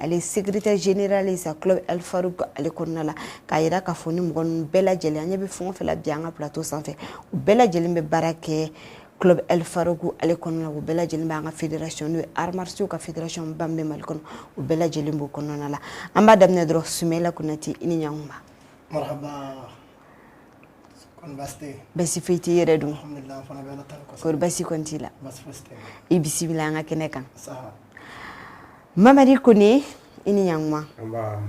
Ale ye secrétaire général ye sa club El Farouk ale kɔnɔna la, k'a yira k'a fɔ ni mɔgɔ ninnu bɛɛ lajɛlen, an ɲɛ bɛ fɛn o fɛn la bi an ka plateau sanfɛ, u bɛɛ lajɛlen bɛ baara kɛ club El Farouk ale kɔnɔna la. U bɛɛ lajɛlen b'an ka fédération, n'o ye arts martiaux ka fédération ba min bɛ Mali kɔnɔ, u bɛɛ lajɛlen b'o kɔnɔna la. An b'a daminɛ dɔrɔn, Sumayila Konate, i ni ɲankuma. Marhaba, kɔni baasi tɛ yen? Basi foyi t'i yɛrɛ dun? Alhamdulilah, an fana bɛ Ala tanu kosɛbɛ. Kɔri basi kɔni t'i la? Basi fosi tɛ. I bisimila an ka kɛnɛ kan. Saha. Mamadi Kone, i ni ɲankuma. Nba.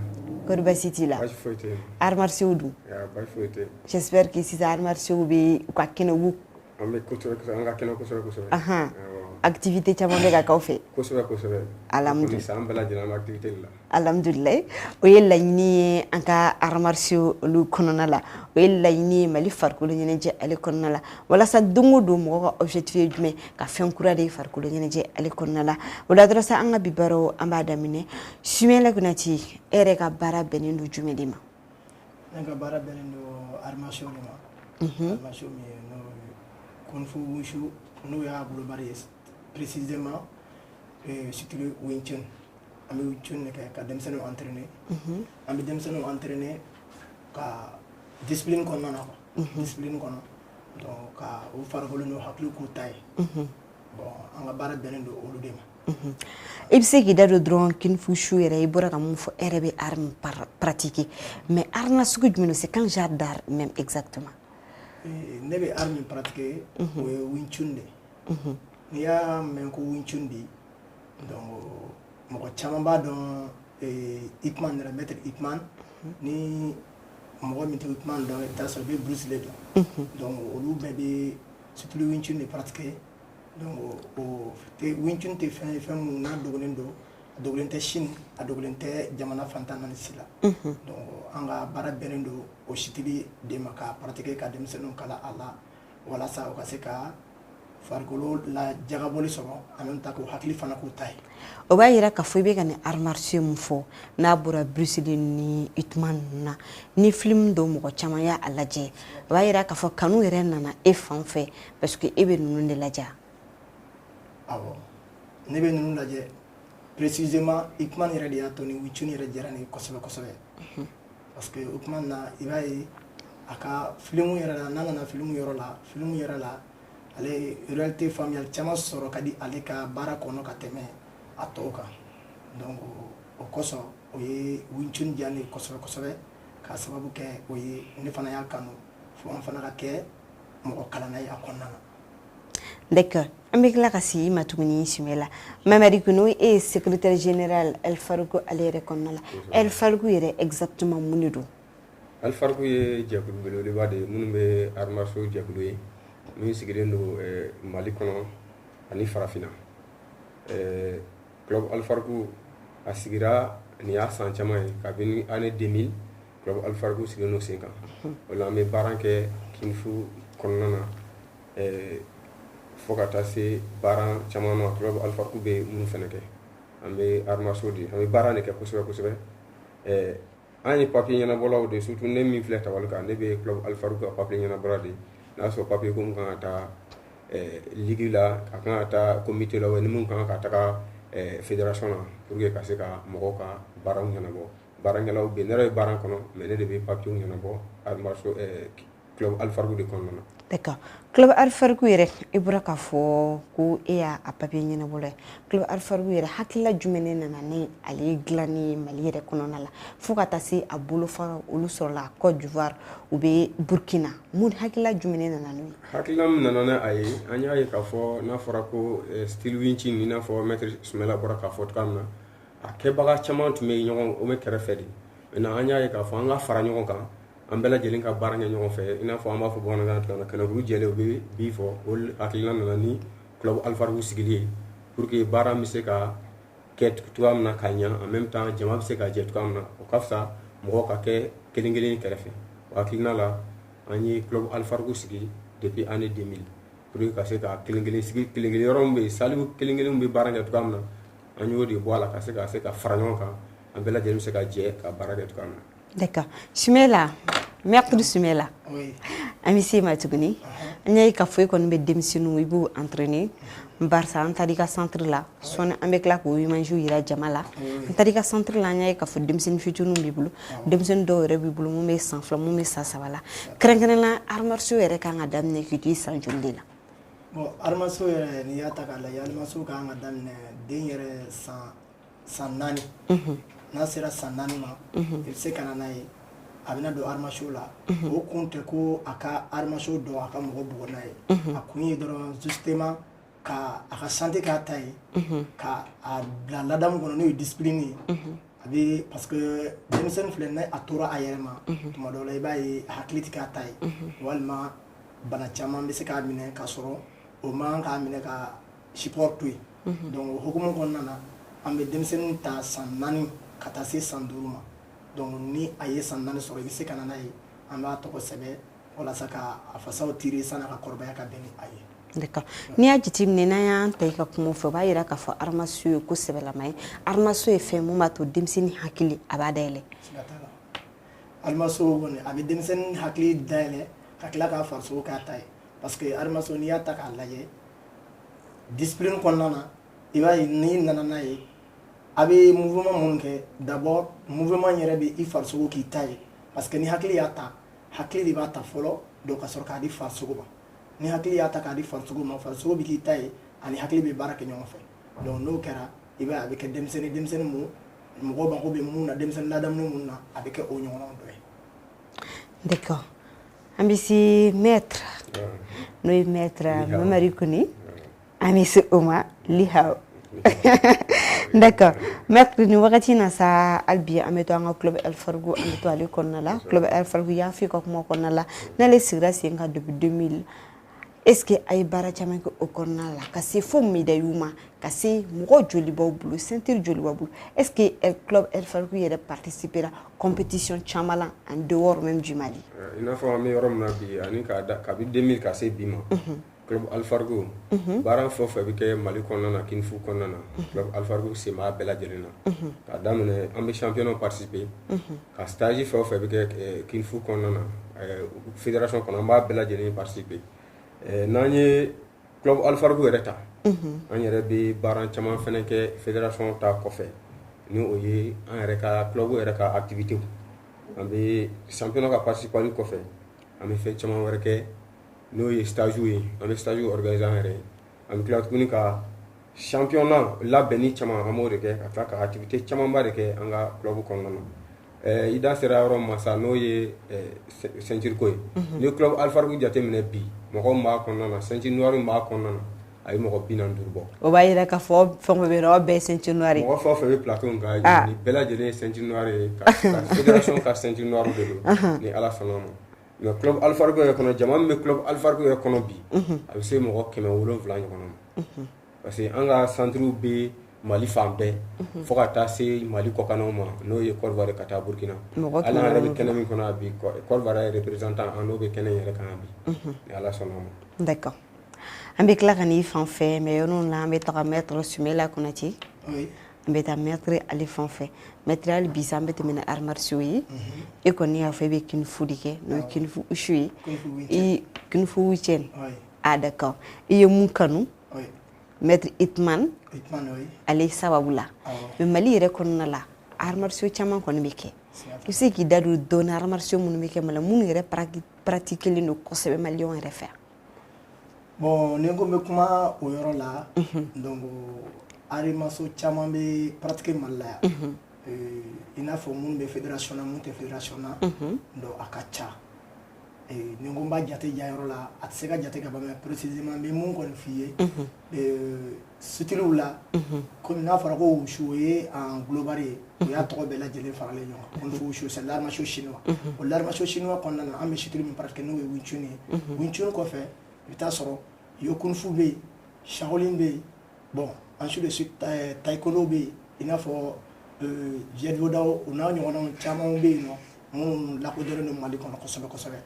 Kɔri basi t'i la? Baasi foyi tɛ yen. Arts martiaux dun? Ya, baasi foyi tɛ yen. J'espère que sisan arts martiaux bɛ u ka kɛnɛ u. An bɛ kosɛbɛ kosɛbɛ, an ka kɛnɛ kosɛbɛ kosɛbɛ. Ahan. Awɔ. Activité caman bɛ ka k'aw fɛ. Kosɛbɛ kosɛbɛ. Alhamdulillah. Kɔni san bɛɛ lajɛlen an bɛ activité de la. Alhamdulilayi, o ye laɲini ye an ka arts martiaux olu kɔnɔna la, o ye laɲini ye Mali farikolo ɲɛnajɛ ale kɔnɔna la, walasa don o don mɔgɔ ka objectif ye jumɛn, ka fɛn kura de ye farikolo ɲɛnajɛ ale kɔnɔna la. O la dɔrɔn sa, an ka bi baro, an b'a daminɛ. Sumayila Konate, e yɛrɛ ka baara bɛnnen don jumɛn de ma? Ne ka baara bɛnnen don arts martiaux de ma. Arts martiaux min ye, n'o ye kung fu wushu, n'o y'a bolobari ye, précisément style Wing Chun. An bɛ Wing Chun de kɛ ka denmisɛnninw entraîner. An bɛ denmisɛnninw entraîner ka discipline kɔnɔna na quoi. Discipline kɔnɔ. Donc ka u farikolo n'u hakili k'u ta ye. Bon, an ka baara bɛnnen don olu de ma. I bɛ se k'i da don dɔrɔn kung fu wushu yɛrɛ, i bɔra ka mun fɔ, e yɛrɛ bɛ art min pratiquer, mais art nasugu jumɛn don? C'est quel genre d'art même exactement? Ne bɛ art min pratiquer, o ye Wing Chun de ye. N'i y'a mɛn ko Wing Chun bi, donc mɔgɔ caman b'a dɔn Ip Man yɛrɛ, maître Ip Man. Ni mɔgɔ min tɛ Ip Man dɔn, i bɛ taa sɔrɔ i bɛ Bruce Lee dɔn. Donc olu bɛɛ bɛ surtout Wing Chun de pratiquer. Donc o tɛ, Wing Chun tɛ fɛn ye, fɛn mun n'a dogolen don, a dogolen tɛ Chine, a dogolen tɛ jamana fantan naani si la. Donc an ka baara bɛnnen don o style de ma, k'a pratiquer, ka denmisɛnninw kalan a la, walasa u ka se ka farikolo la jagabɔli sɔrɔ, en même temps k'u hakili fana k'u ta ye. O b'a yira k'a fɔ i bɛ ka nin arts martiaux mun fɔ, n'a bɔra Bruce Lee ni Ip Man ninnu na, ni film dɔw mɔgɔ caman y'a lajɛ, o b'a yira k'a fɔ kanu yɛrɛ nana e fan fɛ, parce que e bɛ ninnu de lajɛ. Awɔ, ne bɛ ninnu lajɛ, précisément Ip Man yɛrɛ de y'a to ni Wing Chun yɛrɛ diyara ne ye kosɛbɛ kosɛbɛ, parce que Ip Man na, i b'a ye a ka film yɛrɛ la, n'a nana film yɔrɔ la, film yɛrɛ la, ale réalité faamuyali caman sɔrɔ ka di ale ka baara kɔnɔ ka tɛmɛ a tɔw kan. Donc o kosɔn, o ye Wing Chun diya ne ye kosɛbɛ kosɛbɛ, k'a sababu kɛ o ye, ne fana y'a kanu fo an fana ka kɛ mɔgɔ kalanna ye a kɔnɔna na. D'accord, an bɛ tila ka segin i ma tuguni. Sumayila Mamadi Kono, e ye secrétaire général El Farouk ale yɛrɛ kɔnɔna la. El Farouk yɛrɛ exactement, mun de don? Al Farouk ye jɛkulu belebeleba de ye minnu bɛ arts martiaux jɛkulu ye min sigilen don Mali kɔnɔ ani Farafinna. Club Al Farouk a sigira nin y'a san caman ye, kabini année 2000 club Al Farouk sigilen don sen kan. O la an bɛ baara kɛ kung fu kɔnɔna na, fo ka taa se baara caman ma. Club Al Farouk bɛ minnu fɛnɛ kɛ, an bɛ arts martiaux de, an bɛ baara de kɛ kosɛbɛ kosɛbɛ. An ye papier ɲɛnabɔlaw de, surtout ne min filɛ tabali kan, ne bɛ club Al Farouk ka papier ɲɛnabɔla de ye. N'a sɔrɔ papier ko min kan ka taa ligue la, a kan ka taa comité la, ni mun kan ka taga fédération la, pour que ka se ka mɔgɔw ka baaraw ɲɛnabɔ. Baarakɛlaw bɛ yen, ne yɛrɛ bɛ baara kɔnɔ, mais ne de bɛ papier ɲɛnabɔ arts martiaux club Al Farouk de kɔnɔna na. D'accord, club Al Farouk yɛrɛ, i bɔra k'a fɔ ko e y'a papier ɲɛnabɔla ye. Club Al Farouk yɛrɛ, hakilila jumɛn de nana ni ale dilanni ye Mali yɛrɛ kɔnɔna la, fo ka taa se a bolofara olu sɔrɔla Côte d'Ivoire, u bɛ Burkina? Mun hakilila jumɛn de nana n'o ye? Hakilila min nana ni a ye, an y'a ye k'a fɔ n'a fɔra ko style Wing Chun, i n'a fɔ maître Sumayila bɔra k'a fɔ cogoya min na, a kɛbaga caman tun bɛ ɲɔgɔn o bɛ kɛrɛfɛ de. Maintenant an y'a ye k'a fɔ an ka fara ɲɔgɔn kan, an bɛɛ lajɛlen ka baara kɛ ɲɔgɔn fɛ, i n'a fɔ an b'a fɔ bamanankan na cogoya min na, kɛnɛkuru jɛlen u bɛ bi fɔ. O hakilina nana ni club Al Farouk sigili ye, pour que baara bɛ se ka kɛ cogoya min na ka ɲa, en même temps jama bɛ se ka jɛ cogoya min na, o ka fisa mɔgɔw ka kɛ kelen kelen kɛrɛfɛ. O hakilina la, an ye club Al Farouk sigi depuis année 2000, pour que ka se ka kelen kelen sigi, kelen kelen yɔrɔ min bɛ yen, salle kelen kelen bɛ baara kɛ cogoya min na, an y'o de bɔ a la ka se ka fara ɲɔgɔn kan, an bɛɛ lajɛlen bɛ se ka jɛ ka baara kɛ cogoya min na. D'accord, Sumayila. Maître Soumaila. Oui. An bɛ se ma tuguni. An y'a ye k'a fɔ e kɔni bɛ denmisɛnninw i b'u entraîner barisa an taara i ka centre la sɔɔni an bɛ tila k'o image yira jama la. An taara i ka centre la, an y'a ye k'a fɔ denmisɛnnin fitininw b'i bolo, denmisɛnnin dɔw yɛrɛ b'i bolo mun bɛ san 2, mun bɛ san 3 la. Kɛrɛnkɛrɛnnenya la, arts martiaux yɛrɛ kan ka daminɛ k'i to i san joli de la? Bon, arts martiaux yɛrɛ, n'i y'a ta k'a lajɛ, arts martiaux kan ka daminɛ den yɛrɛ san 4. N'a sera san 4 ma, i bɛ se ka na n'a ye, a bɛna don arts martiaux la. O kun tɛ ko a ka arts martiaux dɔn, a ka mɔgɔ bugɔ n'a ye. A kun ye dɔrɔn justement ka a ka santé k'a ta ye, ka a bila ladamu kɔnɔ, n'o ye discipline ye. A bɛ parce que denmisɛnnin filɛ, n'a a tora a yɛrɛ ma, tuma dɔw la i b'a ye a hakili tɛ k'a ta ye, walima bana caman bɛ se k'a minɛ k'a sɔrɔ o man k'a minɛ ka sport to yen. Donc o hukumu kɔnɔna na, an bɛ denmisɛnnin ta san 4 ka taa se san 5 ma. Donc ni a ye san 4 sɔrɔ, i bɛ se ka na n'a ye, an b'a tɔgɔ sɛbɛn walasa ka a fasaw tirer san'a ka kɔrɔbaya ka bɛn ni a ye. D'accord. N'i y'a jateminɛ, n'an y'an ta i ka kuma fɛ, o b'a yira k'a fɔ arts martiaux ye ko sɛbɛlama ye. Arts martiaux ye fɛn mun b'a to denmisɛnnin hakili a b'a dayɛlɛ. Siga t'a la. Arts martiaux kɔni, a bɛ denmisɛnnin hakili dayɛlɛ ka tila k'a farisogo k'a ta ye, parce que arts martiaux, n'i y'a ta k'a lajɛ discipline kɔnɔna na, i b'a ye n'i nana n'a ye, a bɛ mouvement minnu kɛ, d'abord mouvement yɛrɛ bɛ i farisogo k'i ta ye, parce que ni hakili y'a ta, hakili de b'a ta fɔlɔ, donc ka sɔrɔ k'a di farisogo ma. Ni hakili y'a ta k'a di farisogo ma, farisogo bɛ k'i ta ye, ani hakili bɛ baara kɛ ɲɔgɔn fɛ. Donc n'o kɛra, i b'a ye a bɛ kɛ denmisɛnnin mun mɔgɔw mako bɛ mun na, denmisɛnnin ladamunen mun na, a bɛ kɛ o ɲɔgɔnnaw dɔ ye. D'accord. An bɛ se maître, n'o ye maître Mamari Kone, an bɛ se o ma Lihaw. D'accord. Maître, nin wagati na sa, hali bi an bɛ to an ka club El Farouk, an bɛ to ale kɔnɔna la. Club El Farouk, y'a fɔ i ka kuma kɔnɔna la, n'ale sigira sen kan depuis 2000, est-ce que a ye baara caman kɛ o kɔnɔna la ka se fo médaille ma, ka se mɔgɔ joli b'aw bolo, ceinture joli b'aw bolo? Est-ce que club El Farouk yɛrɛ participera compétition caman la en dehors même du Mali? I n'a fɔ an bɛ yɔrɔ min na bi, ani k'a da kabi 2000 ka se bi ma, club Al Farouk, baara fɛn o fɛn bɛ kɛ Mali kɔnɔna na, kung fu kɔnɔna na, club Al Farouk sen b'a bɛɛ lajɛlen na. K'a daminɛ an bɛ championnat participer, ka stage fɛn o fɛn bɛ kɛ kung fu kɔnɔna na fédération kɔnɔ, an b'a bɛɛ lajɛlen participer. N'an ye club Al Farouk yɛrɛ ta, an yɛrɛ bɛ baara caman fɛnɛ kɛ fédération ta kɔfɛ, ni o ye an yɛrɛ ka club yɛrɛ ka activité. An bɛ championnat ka participer kɔfɛ, an bɛ fɛn caman wɛrɛ kɛ, n'o ye stage ye. An bɛ stage organiser an yɛrɛ ye. An bɛ tila tuguni ka championnat labɛnni caman, an b'o de kɛ, ka tila ka activité camanba de kɛ an ka club kɔnɔna na. I da sera yɔrɔ min ma sa, n'o ye ceinture ko ye. Ni ye club Al Farouk jateminɛ bi, mɔgɔ min b'a kɔnɔna na, ceinture noire min b'a kɔnɔna na, a ye mɔgɔ 45 bɔ. O b'a yira k'a fɔ fɛn o fɛn bɛ yen nɔ, aw bɛɛ ye ceinture noire ye. Mɔgɔ fɛn o fɛn bɛ plateau kan, nin bɛɛ lajɛlen ye ceinture noire ye, ka fédération ka ceinture noire de don, ni Ala sɔnna ma. Mais club Al Farouk yɛrɛ kɔnɔ, jama min bɛ club Al Farouk yɛrɛ kɔnɔ bi, a bɛ se mɔgɔ 700 ɲɔgɔn ma, parce que an ka centre bɛ Mali fan bɛɛ, fo ka taa se Mali kɔkannaw ma, n'o ye Côte d'Ivoire ka taa Burkina. Hali an yɛrɛ bɛ kɛnɛ min kɔnɔ bi, Côte d'Ivoire ye représentant, an n'o bɛ kɛnɛ in yɛrɛ kan bi, ni Ala sɔnna ma. D'accord. An bɛ tila ka n'i fan fɛ, mais yɔrɔ la an bɛ taga maître Soumaila Konate. Oui. An bɛ taa maître ale fan fɛ. Maître, hali bi sa an bɛ tɛmɛ ni arts martiaux ye. E kɔni y'a fɔ e bɛ kung fu de kɛ, n'o ye kung fu wushu ye. I kung fu Wing Chun. Ah d'accord. I ye mun kanu? Maître Itman. Itman, oui. Ale sababu la. Mais Mali yɛrɛ kɔnɔna la, arts martiaux caman kɔni bɛ kɛ. I bɛ se k'i da don dɔɔni arts martiaux minnu bɛ kɛ Mali la, minnu yɛrɛ pratiquer len don kosɛbɛ maliyɛnw yɛrɛ fɛ? Bon, ni n ko n bɛ kuma o yɔrɔ la, donc arts martiaux caman bɛ pratiquer Mali la yan. I n'a fɔ minnu bɛ fédération na, minnu tɛ fédération na, donc a ka ca. Ni n ko n b'a jate ja yɔrɔ la, a tɛ se ka jate ka ban, mais précisément n bɛ mun kɔni f'i ye, style la, komi n'a fɔra ko wushu, o ye en global ye, o y'a tɔgɔ bɛɛ lajɛlen faralen ɲɔgɔn kan. Kung fu wushu, c'est l'art martial chinois. O l'art martial chinois kɔnɔna na, an bɛ style min pratiquer, n'o ye Wing Chun ye. Wing Chun kɔfɛ, i bɛ taa sɔrɔ Yo Kung Fu bɛ yen, Shaolin bɛ yen, bon, ainsi de suite, Taekwondo bɛ yen, i n'a fɔ Jeet Kune Do, o n'a ɲɔgɔnnaw caman bɛ yen nɔ minnu lakodɔnnen don Mali kɔnɔ kosɛbɛ kosɛbɛ.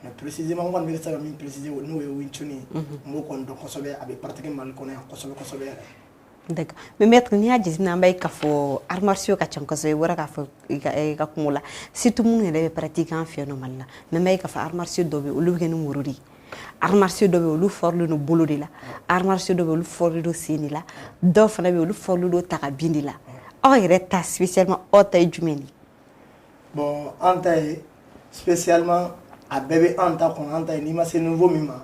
Mais précisément, n kɔni bɛ se ka min préciser, n'o ye Wing Chun ye, n b'o kɔni dɔn kosɛbɛ, a bɛ pratiquer Mali kɔnɔ yan kosɛbɛ kosɛbɛ yɛrɛ. D'accord, mais maître, n'i y'a jateminɛ, an b'a ye k'a fɔ arts martiaux ka ca kosɛbɛ. I bɔra k'a fɔ i ka kungo la, surtout minnu yɛrɛ bɛ pratique an fɛ yan nɔ Mali la. Mais an b'a ye k'a fɔ arts martiaux dɔw bɛ yen, olu bɛ kɛ ni muru de ye. Arts martiaux dɔw bɛ yen, olu fɔrilen don bolo de la. Arts martiaux dɔw bɛ yen, olu fɔrilen don sen de la. Dɔw fana bɛ yen, olu fɔrilen don ta ka bin de la. Aw yɛrɛ ta spécialement, aw ta ye jumɛn de ye? Bon, an ta ye spécialement, a bɛɛ bɛ an ta kɔnɔ. An ta ye, n'i ma se niveau min ma,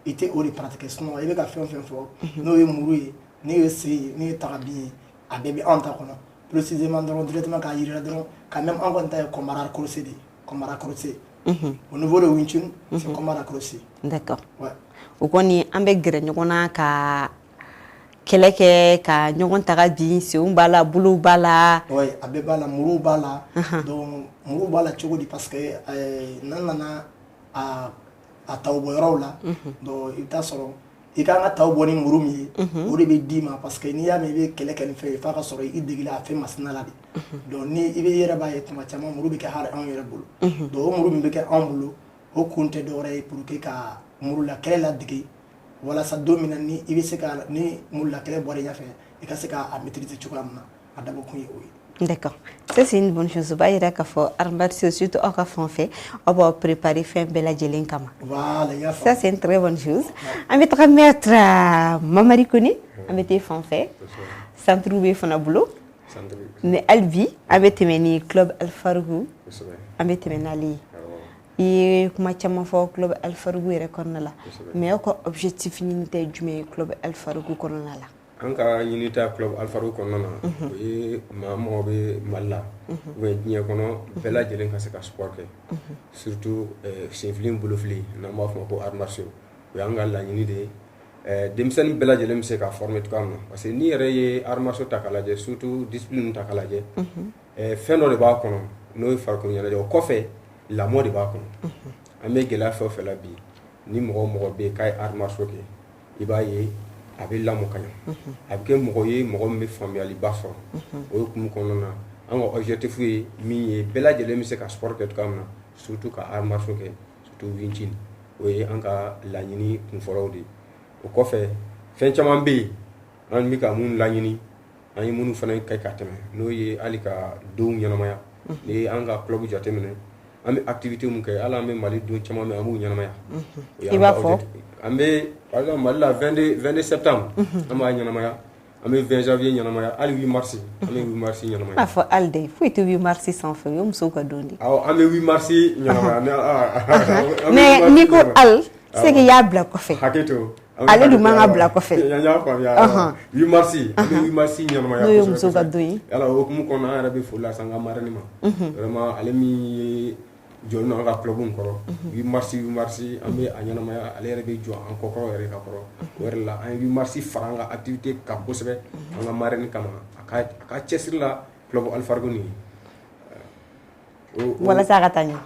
i tɛ o de pratiquer. Sinon i bɛ ka fɛn o fɛn fɔ, n'o ye muru ye, n'o ye sen ye, n'o ye tagabin ye, a bɛɛ bɛ anw ta kɔnɔ. Précisément dɔrɔn, directement k'a yira dɔrɔn, quand même, an kɔni ta ye combat rapproché de ye, combat rapproché. Au niveau de Wing Chun, c'est combat rapproché. D'accord. Ouais. O kɔni, an bɛ gɛrɛ ɲɔgɔn na ka kɛlɛ kɛ, ka ɲɔgɔn ta ka bin. Senw b'a la, bolow b'a la. Ouais, a bɛɛ b'a la, muruw b'a la. Donc muruw b'a la cogo di? Parce que n'an nana a taw bɔ yɔrɔw la, donc i bɛ taa sɔrɔ i kan ka taw bɔ ni muru min ye, o de bɛ d'i ma. Parce que n'i y'a mɛn i bɛ kɛlɛ kɛ ni fɛn ye, f'a ka sɔrɔ i degela a fɛn masina la de. Donc ni i bɛ i yɛrɛ b'a ye, tuma caman muru bɛ kɛ hali anw yɛrɛ bolo. Donc o muru min bɛ kɛ anw bolo, o kun tɛ dɔwɛrɛ ye pour que ka murula kɛlɛ ladege, walasa don min na ni i bɛ se ka, ni murula kɛlɛ bɔra i ɲɛfɛ, i ka se k'a maîtriser cogoya min na. A dabɔ kun ye o ye. D'accord. Ça, c'est une bonne chose. O b'a yira k'a fɔ arts martiaux, surtout aw ka fan fɛ, aw b'aw préparer fɛn bɛɛ lajɛlen kama. Voilà, i y'a Ça, faamu. c'est une très bonne chose. An bɛ taga maître Mamari Kone, an bɛ t'e fan fɛ. Centre b'e fana bolo. Centre. Mais hali bi, an bɛ tɛmɛ ni club Al Farouk. An bɛ tɛmɛ n'ale ye. I ye kuma caman fɔ club Al Farouk yɛrɛ kɔnɔna la. Mais aw ka objectif ɲini tɛ jumɛn ye club Al Farouk kɔnɔna la? An ka ɲinita club Al Farouk kɔnɔna na, o ye maa mɔgɔ bɛ Mali la ou bien diɲɛ kɔnɔ, bɛɛ lajɛlen ka se ka sport kɛ, surtout senfili, bolofili, n'an b'a fɔ o ma ko arts martiaux. O y'an ka laɲini de ye, denmisɛnnin bɛɛ lajɛlen bɛ se ka former cogoya min na. Parce que n'i yɛrɛ ye arts martiaux ta k'a lajɛ, surtout discipline ta k'a lajɛ, fɛn dɔ de b'a kɔnɔ, n'o ye farikolo ɲɛnajɛ. O kɔfɛ, lamɔ de b'a kɔnɔ. An bɛ gɛlɛya fɛn o fɛn la bi, ni mɔgɔ o mɔgɔ bɛ yen k'a ye arts martiaux kɛ, i b'a ye a bɛ lamɔ ka ɲɛ, a bɛ kɛ mɔgɔ ye, mɔgɔ min bɛ faamuyaliba sɔrɔ. O hukumu kɔnɔna na, an ka objectif ye min ye, bɛɛ lajɛlen bɛ se ka sport kɛ cogoya min na, surtout ka arts martiaux kɛ, surtout Wing Chun. O ye an ka laɲini kunfɔlɔw de ye. O kɔfɛ, fɛn caman bɛ yen an bɛ ka mun laɲini, an ye minnu fana kɛ ka tɛmɛ, n'o ye hali ka donw ɲɛnamaya. N'i ye an ka club jateminɛ, an bɛ activité mun kɛ, hali an bɛ Mali don caman bɛ, an b'u ɲɛnamaya. I b'a fɔ? An bɛ, par exemple, Mali la, 22 septembre, an b'a ɲɛnamaya. An bɛ 20 janvier ɲɛnamaya. Hali 8 mars, an bɛ 8 mars ɲɛnamaya. A fɔ hali dɛ, foyi tɛ 8 mars sanfɛ, o ye musow ka don de. Awɔ, an bɛ 8 mars ɲɛnamaya. Mais n'i ko hali, c'est que i y'a bila kɔfɛ. Hakɛ to. Ale dun man ka bila kɔfɛ. N y'a faamuya. 8 mars, an bɛ 8 mars ɲɛnamaya. N'o ye musow ka don ye. Yala o hukumu kɔnɔ, an yɛrɛ bɛ foli lase an ka marraine ma. Vraiment, ale min ye jɔlen don an ka club in kɔrɔ, 8 mars, 8 mars an bɛ a ɲɛnamaya, ale yɛrɛ bɛ jɔ an kɔkɔrɔ yɛrɛ ka kɔrɔ. O yɛrɛ la, an ye 8 mars fara an ka activité kan kosɛbɛ, an ka marraine kama, a ka cɛsiri la club Al Farouk nin ye. Walasa a ka taa ɲɛ.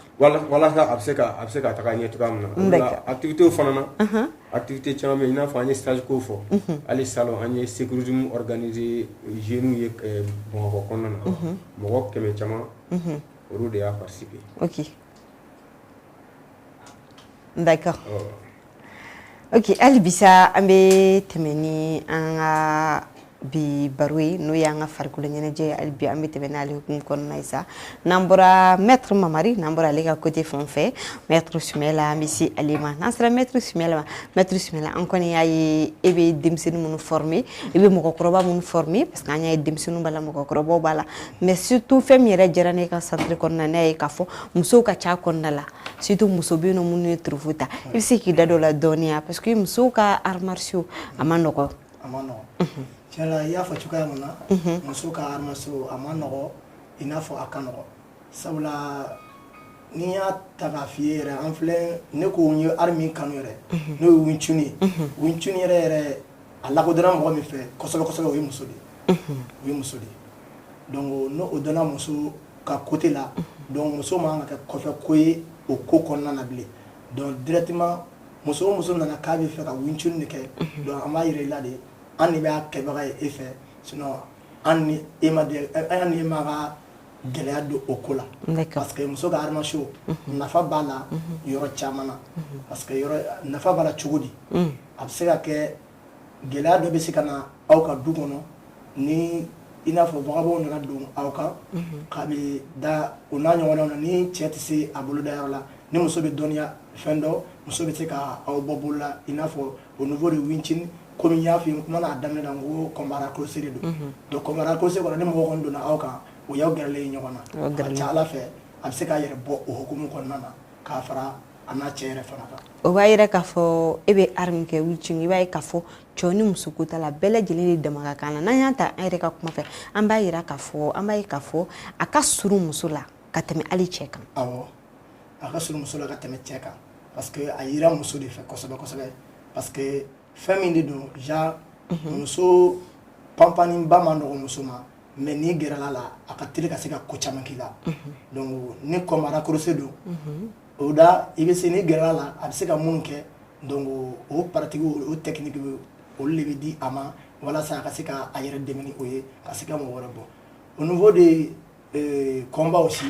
Walasa a bɛ se ka taga ɲɛ cogoya min na. O la, activité fana na, activité caman bɛ yen, i n'a fɔ an ye stage ko fɔ. Hali salon, an ye sécurisme organiser jeunes ye Bamakɔ kɔnɔna na, mɔgɔ 100 caman, olu de y'a participer. Ok, d'accord. Ok, hali bisa an bɛ tɛmɛ ni an ka bi baro ye, n'o y'an ka farikolo ɲɛnajɛ ye. Hali bi an bɛ tɛmɛ n'ale hukumu kɔnɔna ye sa. N'an bɔra maître Mamari, n'an bɔra ale ka côté fan fɛ, maître Sumala, an bɛ se ale ma. N'an sera maître Sumala ma, maître Sumala, an kɔni y'a ye e bɛ denmisɛnnin minnu former, i bɛ mɔgɔkɔrɔba minnu former, parce que an y'a ye denmisɛnninw b'a la, mɔgɔkɔrɔbaw b'a la. Mais surtout, fɛn min yɛrɛ diyara ne ka centre kɔnɔna na, ne y'a ye k'a fɔ musow ka ca kɔnɔna la. Surtout muso bɛ yen nɔ minnu ye trophée ta. I bɛ se k'i da don o la dɔɔnin ya? Parce que musow ka arts martiaux, a ma nɔgɔn. A ma nɔgɔn tiɲɛ la. I y'a fɔ cogoya min na, muso ka arts martiaux a ma nɔgɔ, i n'a fɔ a ka nɔgɔ. Sabula n'i y'a ta k'a f'i ye yɛrɛ, an filɛ, ne ko n ye art min kanu yɛrɛ, n'o ye Wing Chun ye. Wing Chun yɛrɛ yɛrɛ, a lakodɔnna mɔgɔ min fɛ kosɛbɛ kosɛbɛ, o ye muso de ye, o ye muso de ye. Donc n'o o dɔnna muso ka côté la, donc muso man kan ka kɛ kɔfɛ ko ye o ko kɔnɔna na bilen. Donc directement, muso o muso nana k'a bɛ fɛ ka Wing Chun de kɛ, donc an b'a yira i la de, an de b'a kɛbaga ye e fɛ. Sinon an ni e ma an ni e ma ka gɛlɛya don o ko la. Parce que muso ka arts martiaux, nafa b'a la yɔrɔ caman na. Parce que yɔrɔ nafa b'a la cogo di? A bɛ se ka kɛ gɛlɛya dɔ bɛ se ka na aw ka du kɔnɔ. Ni i n'a fɔ vagabond nana don aw kan k'a bɛ da o n'a ɲɔgɔnnaw na, ni cɛ tɛ se a bolodayɔrɔ la, ni muso bɛ dɔnniya fɛn dɔ, muso bɛ se ka aw bɔ bolo la. I n'a fɔ au niveau de Wing Chun, komi n y'a f'i ye n kuma na a daminɛ na, n ko combat rapproché de don. Donc combat rapproché kɔnɔ, ni mɔgɔ kɔni donna aw kan, o y'aw gɛrɛlen ye ɲɔgɔn na. A ka ca Ala fɛ, a bɛ se k'a yɛrɛ bɔ o hukumu kɔnɔna na k'a fara a n'a cɛ yɛrɛ fana kan. O b'a yira k'a fɔ e bɛ art min kɛ, Wing Chun, i b'a ye k'a fɔ cɛw ni muso ko t'a la, bɛɛ lajɛlen de dama ka kan na. N'an y'a ta an yɛrɛ ka kuma fɛ, an b'a yira k'a fɔ, an b'a ye k'a fɔ a ka surun muso la ka tɛmɛ hali cɛ kan. Awɔ, a ka surun muso la ka tɛmɛ cɛ kan, parce que a yira muso de fɛ kosɛbɛ kosɛbɛ, parce que fɛn min de don ja, muso panpaniba ma nɔgɔn muso ma, mais n'i gɛrɛla la, a ka teli ka se ka ko caman k'i la. Donc ni combat rapproché don, o da i bɛ se, n'i gɛrɛla la, a bɛ se ka mun kɛ. Donc o pratique, o technique, olu de bɛ di a ma walasa a ka se ka a yɛrɛ dɛmɛ ni o ye, ka se ka mɔgɔ wɛrɛ bɔ. Au niveau de combat aussi,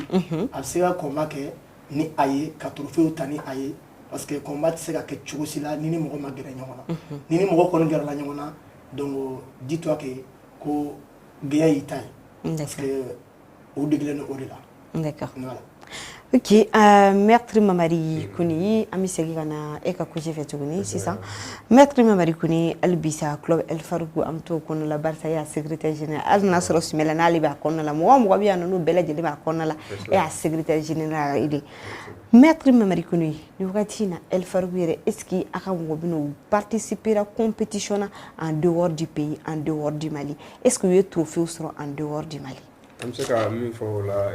a bɛ se ka combat kɛ ni a ye, ka trophée ta ni a ye, parce que combat tɛ se ka kɛ cogo si la ni ni mɔgɔ ma gɛrɛ ɲɔgɔn na. Ni ni mɔgɔ kɔni gɛrɛla ɲɔgɔn na, donc dis-toi que ko gɛɲɛ y'i ta ye, parce que o degelen don o de la. Voilà. Ok, Maître Mamari Kone, an bɛ segin ka na e ka côté fɛ tuguni sisan. Maître Mamari Kone, hali bi sa club El Farouk, an bɛ t'o kɔnɔna la, barisa e y'a secrétaire général. Hali n'a sɔrɔ Sumala n'ale b'a kɔnɔna la, mɔgɔ o mɔgɔ bɛ yan nɔ, n'u bɛɛ lajɛlen b'a kɔnɔna la, e y'a secrétaire général de. Maître Mamari Kone, ni wagati in na, El Farouk yɛrɛ, est ce que a ka mɔgɔ bɛ n'u participer compétition na en dehors du pays, en dehors du Mali? Est ce que u ye trophée sɔrɔ en dehors du Mali? An bɛ se ka min fɔ o la,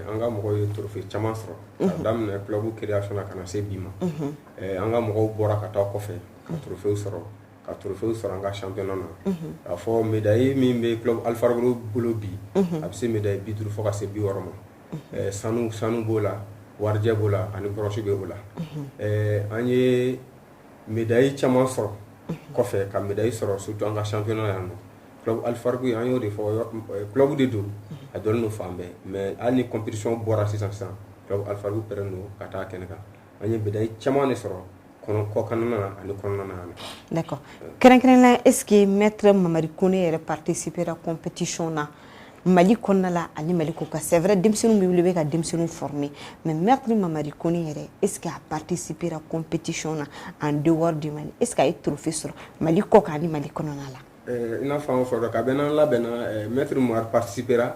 an ka mɔgɔw ye trophée caman sɔrɔ ka daminɛ club création na ka na se bi ma. An ka mɔgɔw bɔra ka taa kɔfɛ ka trophée sɔrɔ, ka trophée sɔrɔ an ka championnat na. K'a fɔ médaille min bɛ club Al Farouk bolo bi, a bɛ se médaille 50 fo ka se 60 ma. Sanu b'o la, warijɛ b'o la, ani bronze bɛ o la. An ye médaille caman sɔrɔ kɔfɛ, ka médaille sɔrɔ surtout an ka championnat yan nɔ. Club Al Farouk, an y'o de fɔ, club de don, a dɔnnen don fan bɛɛ, mais hali ni compétition bɔra sisan sisan, club Al Farouk pɛrɛn don ka taa kɛnɛ kan. An ye médaille caman de sɔrɔ kɔnɔ, kɔkanna na ani kɔnɔna na. D'accord. Kɛrɛnkɛrɛnnenya, est ce que Maître Mamari Kone yɛrɛ participera compétition na Mali kɔnɔna la ani Mali kɔ kan? C'est vrai, denmisɛnninw bɛ wuli, bɛ ka denmisɛnninw former, mais Maître Mamari Kone yɛrɛ, est ce que a participera compétition na en dehors du Mali? Est ce que a ye trophée sɔrɔ Mali kɔ kan ani Mali kɔnɔna la? I n'a fɔ an fɔra kabini n'an labɛnna, Maître Mamari participera,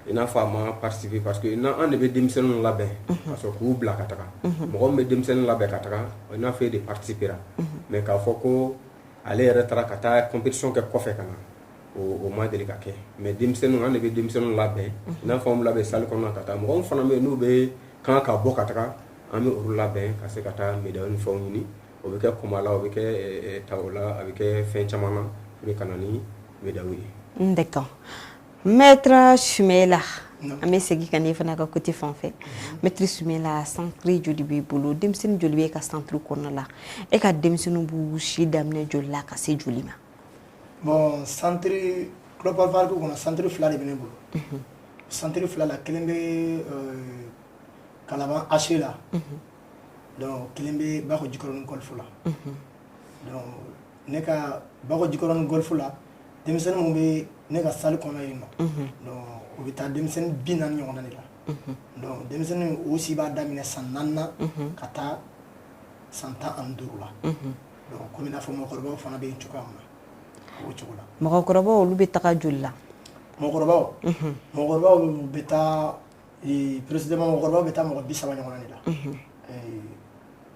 i n'a fɔ a ma participer, parce que an de bɛ denmisɛnninw labɛn ka sɔrɔ k'u bila ka taga. Mɔgɔ min bɛ denmisɛnnin labɛn ka taga, i n'a fɔ e de participera, mais k'a fɔ ko ale yɛrɛ taara ka taa compétition kɛ kɔfɛ ka na, o ma deli ka kɛ. Mais denmisɛnninw, an de bɛ denmisɛnninw labɛn, i n'a fɔ an labɛn salle kɔnɔ ka taa. Mɔgɔ min fana bɛ yen n'u bɛ kan ka bɔ ka taga, an bɛ olu labɛn ka se ka taa médaille ni fɛnw ɲini. O bɛ kɛ combat la, o bɛ kɛ taw la, a bɛ kɛ fɛn caman na pour ka na ni médaille ye. D'accord. Maître Sumela, an bɛ segin ka na e fana ka côté fan fɛ. Maître Sumela, centre joli b'i bolo? Denmisɛnnin joli bɛ e ka centre kɔnɔna la? E ka denmisɛnninw b'u si daminɛ joli la ka se joli ma? Bon, centre club Al Farouk kɔnɔ, centre fila de bɛ ne bolo. Centre fila la, kelen bɛ Kalaban HE la, donc kelen bɛ Bako Jikɔrɔni Golf la. Donc ne ka Bako Jikɔrɔni Golf la, denmisɛnnin mun bɛ ne ka salle kɔnɔ yen nɔ, donc o bɛ taa denmisɛnnin 40 ɲɔgɔnna de la. Donc denmisɛnnin o si b'a daminɛ san 4 na ka taa san 15 la. Donc komi i n'a fɔ mɔgɔkɔrɔbaw fana bɛ yen cogoya min na, o cogo la. Mɔgɔkɔrɔbaw, olu bɛ taga joli la? Mɔgɔkɔrɔbaw bɛ taa précisément, mɔgɔkɔrɔbaw bɛ taa mɔgɔ 30 ɲɔgɔnna de la.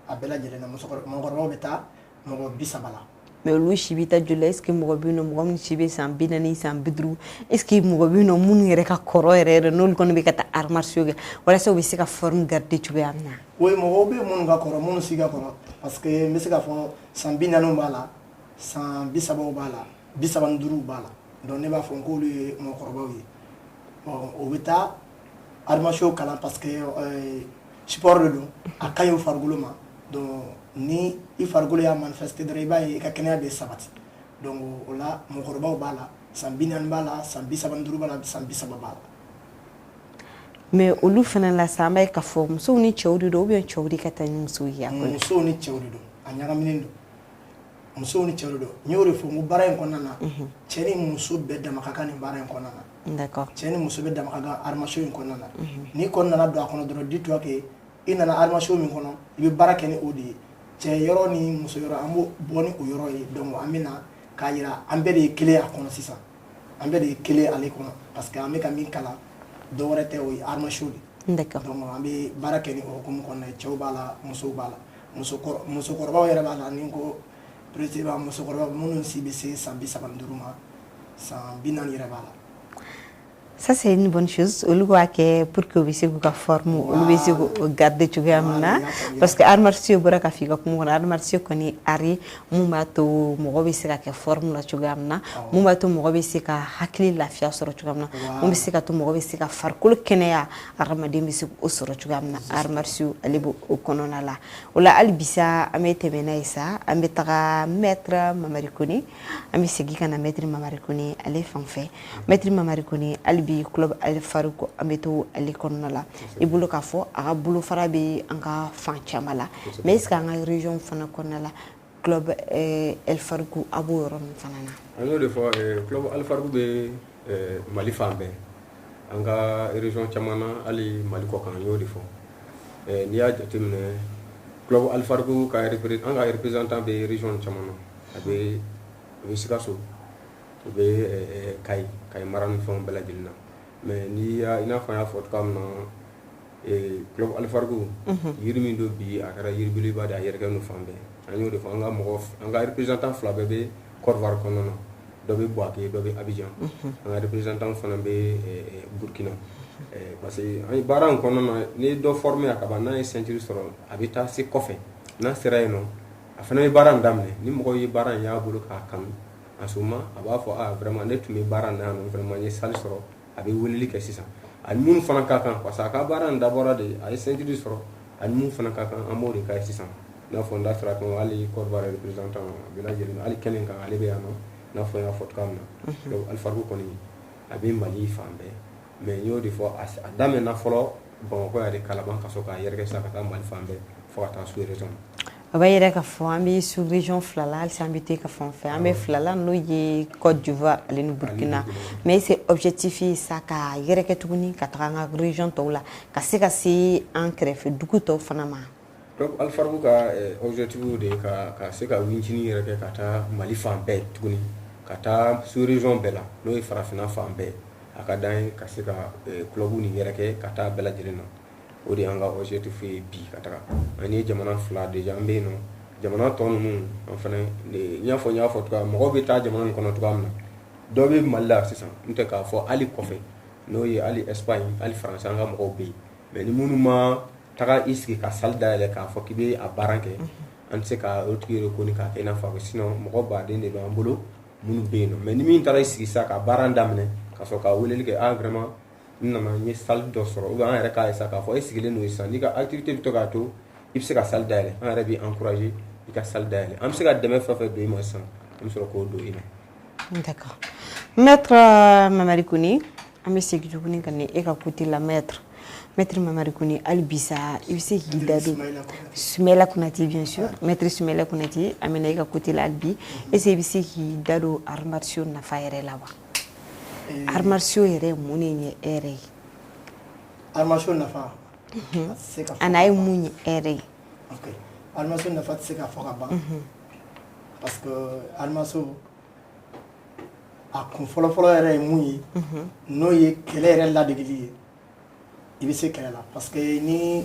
A bɛɛ lajɛlen na, mɔgɔkɔrɔbaw bɛ taa mɔgɔ 30 la. Mais olu si bɛ taa joli la? Est ce que mɔgɔ bɛ yen nɔ, mɔgɔ min si bɛ san 40, san 50? Est ce que mɔgɔ bɛ yen nɔ minnu yɛrɛ ka kɔrɔ yɛrɛ yɛrɛ, n'olu kɔni bɛ ka taa arts martiaux kɛ walasa u bɛ se ka forme garder cogoya min na? Oui, mɔgɔw bɛ yen minnu ka kɔrɔ, minnu si ka kɔrɔ, parce que n bɛ se k'a fɔ san 40 b'a la, san 30 b'a la, 35 b'a la. Donc ne b'a fɔ k'olu ye mɔgɔkɔrɔbaw ye. Bon, o bɛ taa arts martiaux kalan parce que sport de don, a ka ɲi u farikolo ma. Donc ni i farikolo y'a manifester dɔrɔn, i b'a ye i ka kɛnɛya bɛ sabati. Donc o la, mɔgɔkɔrɔbaw b'a la, san 40 b'a la, san 35 b'a la, san 30 b'a la. Mais olu fana la sa, an b'a ye k'a fɔ musow ni cɛw de don, ou bien cɛw de ka taa ni musow ye a ko la? Musow ni cɛw de don, a ɲagaminen don. Musow ni cɛw de don. N y'o de fɔ, n ko baara in kɔnɔna na, cɛ ni muso bɛɛ dama ka kan nin baara in kɔnɔna na. Cɛ ni muso bɛɛ dama ka kan arts martiaux in kɔnɔna na. N'i kɔni nana don a kɔnɔ dɔrɔn, dis-toi que i nana arts martiaux min kɔnɔ, i bɛ baara kɛ ni o de ye. Cɛ yɔrɔ ni muso yɔrɔ, an b'o bɔ ni o yɔrɔ ye. Donc an bɛ na k'a yira an bɛɛ de ye kelen a kɔnɔ sisan, an bɛɛ de ye kelen ale kɔnɔ, parce que an bɛ ka min kalan, dɔ wɛrɛ tɛ, o ye arts martiaux de. Donc an bɛ baara kɛ ni o hukumu kɔnɔna ye. Cɛw b'a la, musow b'a la, musokɔrɔbaw yɛrɛ b'a la. Ni ko précisément musokɔrɔba minnu si bɛ se san 35 ma, san 40 yɛrɛ b'a la. Ça, c'est une bonne chose. Olu b'a kɛ pour que u bɛ se k'u ka forme, olu bɛ se k'o garder cogoya min na. Parce que arts martiaux bɔra ka f'i ka kuma kɔnɔ, arts martiaux kɔni art ye mun b'a to mɔgɔ bɛ se ka kɛ forme la cogoya min na, mun b'a to mɔgɔ bɛ se ka hakili lafiya sɔrɔ cogoya min na, mun bɛ se ka to mɔgɔ bɛ se ka farikolo kɛnɛya, hadamaden bɛ se k'o sɔrɔ cogoya min na. Arts martiaux ale b'o o kɔnɔna la. O la hali bi sa, an bɛ tɛmɛ n'a ye sa, an bɛ taga maître Mamari Kone. An bɛ segin ka na maître Mamari Kone ale fan fɛ. Maître Mamari Kone, hali bi club Al Farouk, an bɛ to ale kɔnɔna la. I bolo k'a fɔ a ka bolofara bɛ an ka fan caman la, mais est ce que an ka région fana kɔnɔna la, club El Farouk a b'o yɔrɔ ninnu fana na? An y'o de fɔ, club Al Farouk bɛ Mali fan bɛɛ, an ka région caman na, hali Mali kɔ kan. An y'o de fɔ, n'i y'a jateminɛ, club Al Farouk ka an ka représentant bɛ région caman na. A bɛ Sikaso, o bɛ Kayi, Kayi mara ni fɛnw bɛɛ lajɛlen na. Mais n'i y'a, i n'a fɔ an y'a fɔ cogoya min na, club Al Farouk, yiri min don bi, a kɛra yiri belebeleba de ye, a yɛrɛkɛlen don fan bɛɛ. An y'o de fɔ, an ka mɔgɔ, an ka représentant fila bɛɛ bɛ Côte d'Ivoire kɔnɔna na. Dɔ bɛ Bouaké, dɔ bɛ Abidjan. An ka représentant fana bɛ Burkina, parce que an ye baara in kɔnɔna na, n'i ye dɔ former a ka ban, n'a ye ceinture sɔrɔ, a bɛ taa se kɔfɛ. N'a sera yen nɔ, a fana bɛ baara in daminɛ. Ni mɔgɔw ye baara in y'a bolo k'a kanu, en ce moment a b'a fɔ: ah, vraiment, ne tun bɛ baara in na yan nɔ, vraiment n ye salle sɔrɔ. A bɛ weleli kɛ sisan, ani minnu fana ka kan, parce que a ka baara in dabɔra de a ye ceinture sɔrɔ, ani mun fana ka kan, an b'o de k'a ye sisan. I n'a fɔ n da sera kan, hali Côte d'Ivoire représentant a bɛɛ lajɛlen, hali kɛnɛ kan, ale bɛ yan nɔ. I n'a fɔ n y'a fɔ cogoya min na, donc Al Farouk kɔni a bɛ Mali fan bɛɛ. Mais n y'o de fɔ, a daminɛna fɔlɔ Bamakɔ yan de, Kalaban, ka sɔrɔ k'a yɛrɛkɛ sisan ka taa Mali fan bɛɛ, fo ka taa sous région. O b'a yira k'a fɔ an bɛ sous région fila la halisa, an bɛ to ka fan fɛ, an bɛ fila la, n'o ye Côte d'Ivoire ale ni Burkina. Mais c'est objectif ye sa ka yɛrɛkɛ tuguni ka taga an ka région tɔw la, ka se ka se an kɛrɛfɛ dugu tɔw fana ma. Donc Al Farouk ka objectif de ye ka se ka Wing Chun yɛrɛ kɛ ka taa Mali fan bɛɛ tuguni, ka taa sous région bɛɛ la, n'o ye farafinna fan bɛɛ. A ka d'an ye ka se ka club nin yɛrɛ kɛ ka taa bɛɛ lajɛlen na. O de y'an ka objectif ye bi ka taga. An ye jamana fila déjà, an bɛ yen nɔ. Jamana tɔ ninnu, an fana n y'a fɔ cogoya, mɔgɔw bɛ taa jamana nin kɔnɔ cogoya min na, dɔ bɛ Mali la sisan, n tɛ k'a fɔ hali kɔfɛ, n'o ye hali Espagne, hali France, an ka mɔgɔw bɛ yen. Mais ni minnu ma taga i sigi ka salle dayɛlɛ k'a fɔ k'i bɛ a baara kɛ, an tɛ se ka o tigi reconnu k'a kɛ i n'a fɔ a bɛ. Sinon mɔgɔ baden de b'an bolo minnu bɛ yen nɔ. Mais ni min taara i sigi sisan ka baara daminɛ, ka sɔrɔ ka weleli kɛ: ah, vraiment, n nana, n ye salle dɔ sɔrɔ, ou bien an yɛrɛ k'a ye sisan k'a fɔ e sigilen don sisan, n'i ka activité bɛ to k'a to i bɛ se ka salle dayɛlɛ, an yɛrɛ b'i encourager i ka salle dayɛlɛ. An bɛ se ka dɛmɛ fɛn o fɛn don i ma sisan, an bɛ sɔrɔ k'o don i ma. D'accord. Maître Mamari Kone, an bɛ segin tuguni ka na e ka côté la. Maître Mamari Kone, hali bi sa, i bɛ se k'i da don Sumayila Konate, bien sûr, maître Sumayila Konate, an bɛ na e ka côté la hali bi. Est-ce que i bɛ se k'i da don arts martiaux nafa yɛrɛ la wa? Arts martiaux yɛrɛ ye mun de ɲɛ e yɛrɛ ye? Arts martiaux nafa a tɛ se ka fɔ A n'a ye ka ban. mun ɲɛ e yɛrɛ ye? Ok, arts martiaux nafa tɛ se ka fɔ ka ban, parce que arts martiaux a kun fɔlɔfɔlɔ yɛrɛ ye mun ye, n'o ye kɛlɛ yɛrɛ ladegeli ye. I bɛ se kɛlɛ la, parce que ni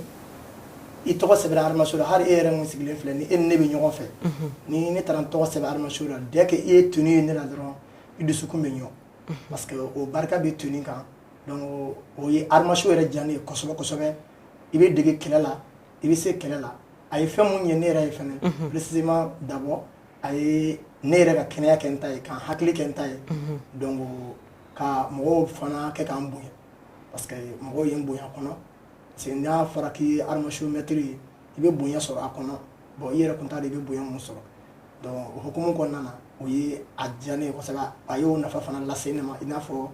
i tɔgɔ sɛbɛnna arts martiaux la, hali e yɛrɛ mun sigilen filɛ ni e ni ne bɛ ɲɔgɔn fɛ, ni ne taara n tɔgɔ sɛbɛn arts martiaux la, dès que i ye tenue ye ne la dɔrɔn, i dusukun bɛ ɲɔ, parce que o barika bɛ tenue kan. Donc o ye arts martiaux yɛrɛ diya ne ye kosɛbɛ kosɛbɛ. I bɛ dege kɛlɛ la, i bɛ se kɛlɛ la. A ye fɛn mun ɲɛ ne yɛrɛ ye fɛnɛ précisément, d'abord a ye ne yɛrɛ ka kɛnɛya kɛ n ta ye, ka n hakili kɛ n ta ye, donc ka mɔgɔw fana kɛ k'an bonya, parce que mɔgɔw ye n bonya a kɔnɔ, parce que n'a fɔra k'i ye arts martiaux maître ye, i bɛ bonya sɔrɔ a kɔnɔ. Bon, i yɛrɛ kun t'a dɔn i bɛ bonya mun sɔrɔ. Donc o hukumu kɔnɔna na, o ye a diya ne ye kosɛbɛ. A y'o nafa fana lase ne ma, i n'a fɔ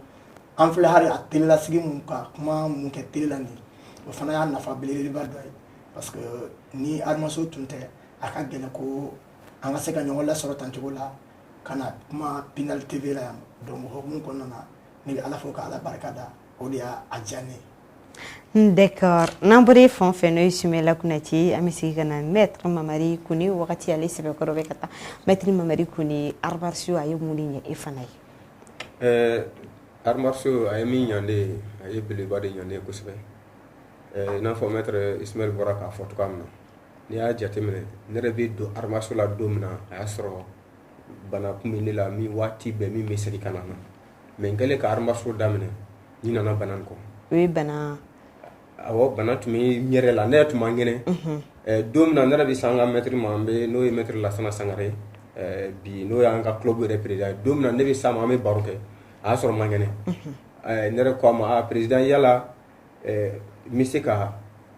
an filɛ hali a telelasigi mun ka kuma mun kɛ télé la nin ye, o fana y'a nafa belebeleba dɔ ye, parce que ni arts martiaux tun tɛ, a ka gɛlɛn ko An ka se ka ɲɔgɔn lasɔrɔ tan cogo la ka na kuma Pinal TV la yan. Donc o hukumu kɔnɔna na, ne bɛ Ala fo ka Ala barika da, o de y'a diya ne ye. D'accord. N'an bɔra e fan fɛ, n'o ye Sumala Konate, an bɛ segin ka na Maître Mamari Kone. Wagati ale sɛbɛkɔrɔ bɛ ka taa. Maître Mamari Kone, arts martiaux a ye mun de ɲɛ e fana ye? Arts martiaux a ye min ɲa ne ye, a ye belebeleba de ɲa ne ye kosɛbɛ. I n'a fɔ maître Ismaël bɔra k'a fɔ cogoya min na, n'i y'a jateminɛ, ne yɛrɛ bɛ don arts martiaux la don min na, a y'a sɔrɔ bana kun bɛ ne la min waati bɛɛ min bɛ segin ka na n na. Mais n kɛlen ka arts martiaux daminɛ, n nana bana nin kɔ. O ye bana? Awɔ, bana tun bɛ n yɛrɛ la, ne yɛrɛ tun man kɛnɛ. Don min na ne yɛrɛ bɛ se an ka maître ma, an bɛ n'o ye maître Lasana Sangare bi, n'o y'an ka club yɛrɛ président ye, don min na ne bɛ s'a ma, an bɛ baro kɛ, a y'a sɔrɔ n man kɛnɛ. Ne yɛrɛ ko a ma: "A président, yala n bɛ se ka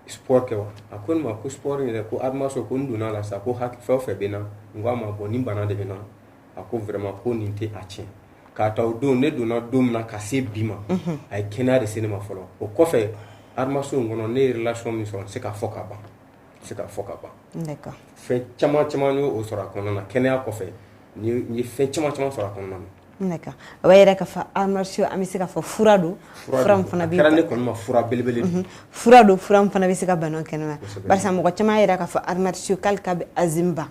sport kɛ wa?" A ko ne ma ko sport yɛrɛ, ko arts martiaux, ko n donna la sa, ko fɛn o fɛn bɛ n na. N ko a ma: "Bon, nin bana de bɛ n na." A ko vraiment ko nin tɛ a tiɲɛ. K'a ta o don, ne donna don min na ka se bi ma, a ye kɛnɛya de se ne ma fɔlɔ. O kɔfɛ, arts martiaux in kɔnɔ, ne ye relation min sɔrɔ, n tɛ se k'a fɔ ka ban, n tɛ se k'a fɔ ka ban. Fɛn caman caman y'o sɔrɔ a kɔnɔna na. Kɛnɛya kɔfɛ, n ye fɛn caman caman sɔrɔ a kɔnɔna na. D'accord. O b'a yira k'a fɔ arts martiaux, an bɛ se k'a fɔ fura don, fura min fana bɛ. A kɛra ne kɔni ma fura belebele de. Fura don, fura min fana bɛ se ka bana kɛnɛya. Barisa mɔgɔ caman y'a yira k'a fɔ arts martiaux k'ale k'a bɛ asthme ban,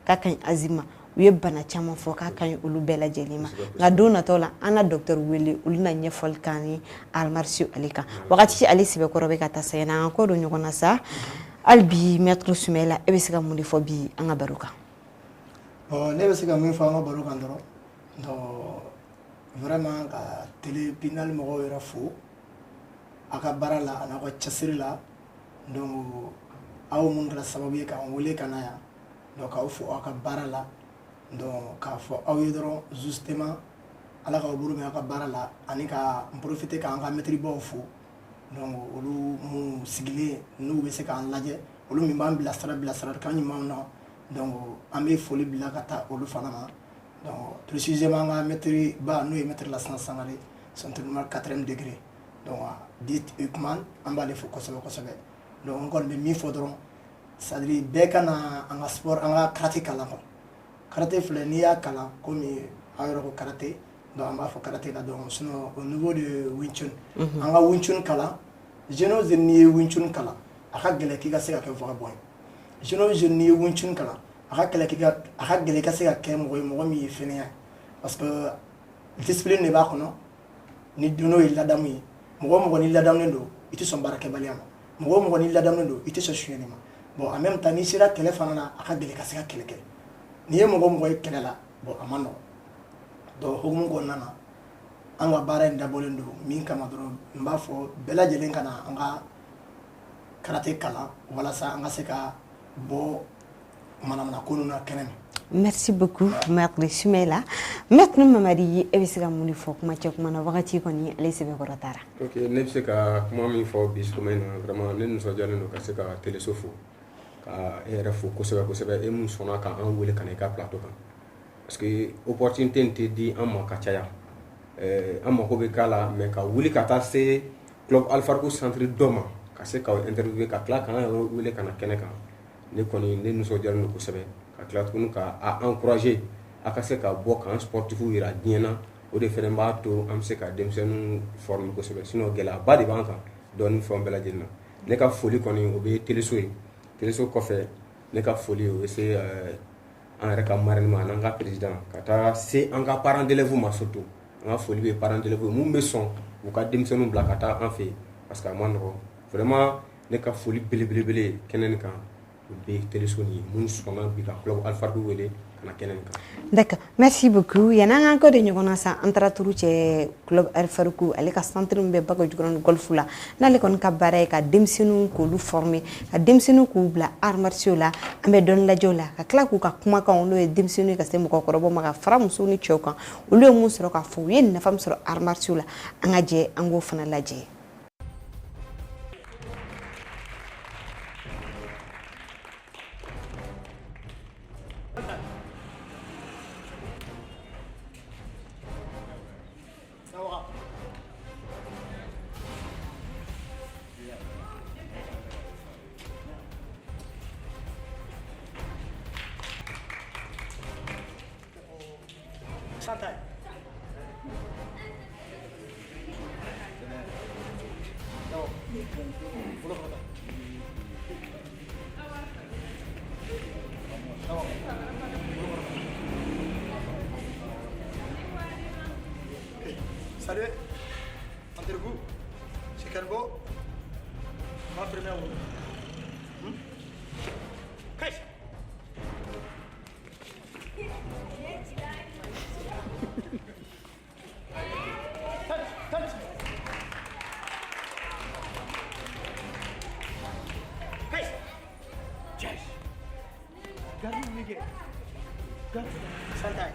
k'a ka ɲi asthme ma. U ye bana caman fɔ k'a ka ɲi olu bɛɛ lajɛlen ma. Nka don nataw la, an na docteur wele, olu na ɲɛfɔli k'an ye arts martiaux ale kan. Wagati ale sɛbɛkɔrɔ bɛ ka taa sa, yanni an ka kɔ don ɲɔgɔn na sa, hali bi maître Sumala, e bɛ se ka mun de fɔ bi an ka baro kan? Bon, ne bɛ se ka min fɔ an ka baro kan dɔrɔn, donc vraiment ka télé Pinal mɔgɔw yɛrɛ fo a ka baara la, a n'aw ka cɛsiri la. Donc aw mun kɛra sababu ye k'an wele ka na yan, donc k'aw fo aw ka baara la. Donc k'a fɔ aw ye dɔrɔn justement, Ala k'aw bolo mɛn aw ka baara la, ani ka n profiter k'an ka maître baw fo. Donc olu mun sigilen n'u bɛ se k'an lajɛ, olu min b'an bilasira bilasiralikan ɲumanw na, donc an bɛ foli bila ka taa olu fana ma. Donc précisément an ka maître ba, n'o ye maître Lasana Sangare, ceinture noire quatrième degré, donc dit Ukman, an b'ale fo kosɛbɛ kosɛbɛ. Donc n kɔni bɛ min fɔ dɔrɔn, c'est à dire bɛɛ ka na an ka sport, an ka karaté kalan kɔ. Karaté filɛ, n'i y'a kalan, komi aw yɛrɛ ko karaté, donc an b'a fɔ karaté la. Donc sinon au niveau de Wing Chun, an ka Wing Chun kalan, jeune o jeune n'i ye Wing Chun kalan, a ka gɛlɛn k'i ka se ka kɛ vagabond ye. Jeune o jeune n'i ye Wing Chun kalan, a ka gɛlɛn k'i ka a ka gɛlɛn i ka se ka kɛ mɔgɔ ye, mɔgɔ min ye fainéant ye, parce que discipline de b'a kɔnɔ. Ni n'o ye ladamu ye, mɔgɔ o mɔgɔ n'i ladamunen don, i tɛ sɔn baarakɛbaliya ma. Mɔgɔ o mɔgɔ n'i ladamunen don, i tɛ sɔn sonyɛli ma. Bon, en même temps, n'i sera kɛlɛ fana na, a ka gɛlɛn ka se ka kɛlɛ kɛ. N'i ye mɔgɔ o mɔgɔ ye kɛlɛ la, bon, a ma nɔgɔn. Donc hukumu kɔnɔna na, an ka baara in dabɔlen don min kama dɔrɔn, n b'a fɔ bɛɛ lajɛlen ka na an ka karaté kalan, walasa an ka se ka bɔ manamana ko ninnu na kɛnɛ ma. Merci beaucoup, Maître Sumala. Maître Mamadi, e bɛ se ka mun de fɔ kuma cɛ kuma na? Wagati kɔni ale sɛbɛkɔrɔ taara. Ok, ne bɛ se ka kuma min fɔ bi sɔgɔma in na, vraiment ne nisɔndiyalen don ka se ka teleso fo, ka e yɛrɛ fo kosɛbɛ kosɛbɛ, e mun sɔnna k'an wele ka na i ka plateau kan, parce que opportunité in tɛ di an ma ka caya. An mako bɛ k'a la, mais ka wuli ka taa se club Alfariko centre dɔ ma, ka se k'aw interviewer, ka tila k'an yɛrɛ wele ka na kɛnɛ kan, ne kɔni ne nisɔndiyalen don kosɛbɛ. Ka tila tuguni ka a encourager a ka se ka bɔ k'an sportif yira diɲɛ na, o de fɛnɛ b'a to an bɛ se ka denmisɛnninw former kosɛbɛ. Sinon gɛlɛyaba de b'an kan dɔɔni fɛnw bɛɛ lajɛlen na. Ne ka foli kɔni, o bɛ teleso ye. Teleso kɔfɛ, ne ka foli, o bɛ se an yɛrɛ ka marraine ma, an'an ka président, ka taa se an ka parents d'élèves ma. Surtout an ka foli bɛ parents d'élèves mun bɛ sɔn u ka denmisɛnninw bila ka taa an fɛ yen, parce que a ma nɔgɔn. Vraiment ne ka foli belebelebele kɛnɛ nin kan, o bɛ teleso nin ye mun sɔnna bi ka club Alfariko wele ka na kɛnɛ nin kan. D'accord, merci beaucoup. Yanni an k'an kɔ don ɲɔgɔn na sa, an taara turu cɛ club Alfariko ale ka centre min bɛ Bakɔjikɔrɔni golf la, n'ale kɔni ka baara ye ka denmisɛnninw k'olu former, ka denmisɛnninw k'u bila arts martiaux la. An bɛ dɔɔni lajɛ o la, ka tila k'u ka kumakanw, n'o ye denmisɛnninw ye ka se mɔgɔkɔrɔbaw ma, ka fara musow ni cɛw kan, olu ye mun sɔrɔ k'a fɔ, u ye nafa min sɔrɔ arts martiaux la, an ka jɛ an k'o fana lajɛ. Bolo kɔrɔta. Salut. Entre vous. C'est Kengo. Ma première. Hey. Touch, touch. Hey. Yes. Garde nige. Garde. Santai.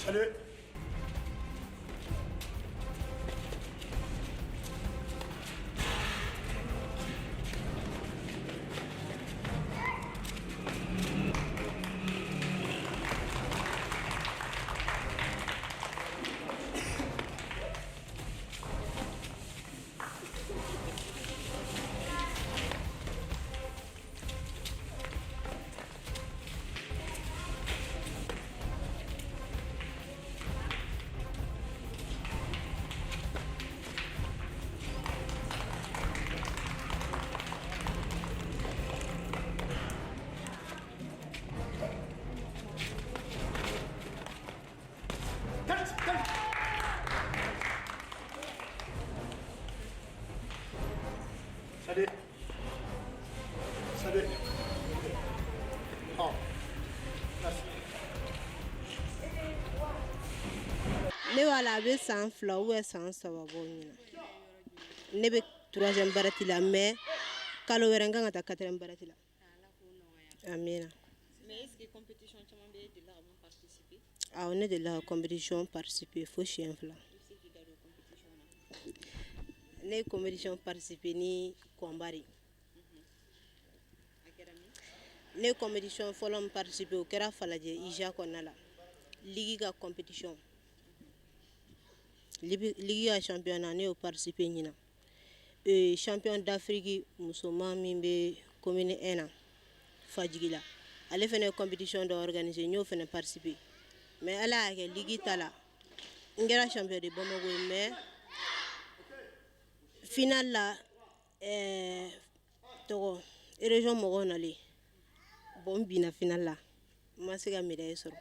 Salut. Touch, touch. Salut. Salut. Oh. Merci. Ne b'a la, a bɛ san 2 ou san 3 bɔ ɲina. Ne bɛ troisième barati la, mais kalo wɛrɛ n kan ka taa quatrième barati la. Amina. Mais est-ce que compétition caman bɛ e delila ka mun participer? Awɔ, ne delila ka compétition participer fo siɲɛ 2. I bɛ se k'i da don compétition na? Ne ye compétition participer ni combat de ye. A kɛra min? Ne ye compétition fɔlɔ min participer, o kɛra Falajɛ IJA kɔnɔna la. Ligue ka compétition. Ligue ka championnat, ne y'o participer ɲina. Champion d'Afrique musoman min bɛ commune 1 na Fajigila, ale fana ye compétition dɔ organiser, n y'o fana participer. Mais Ala y'a kɛ, ligue ta la, n kɛra champion de Bamako ye, mais finale la, tɔgɔ région mɔgɔw nalen, bon, n binna finale la, n ma se ka médaille sɔrɔ.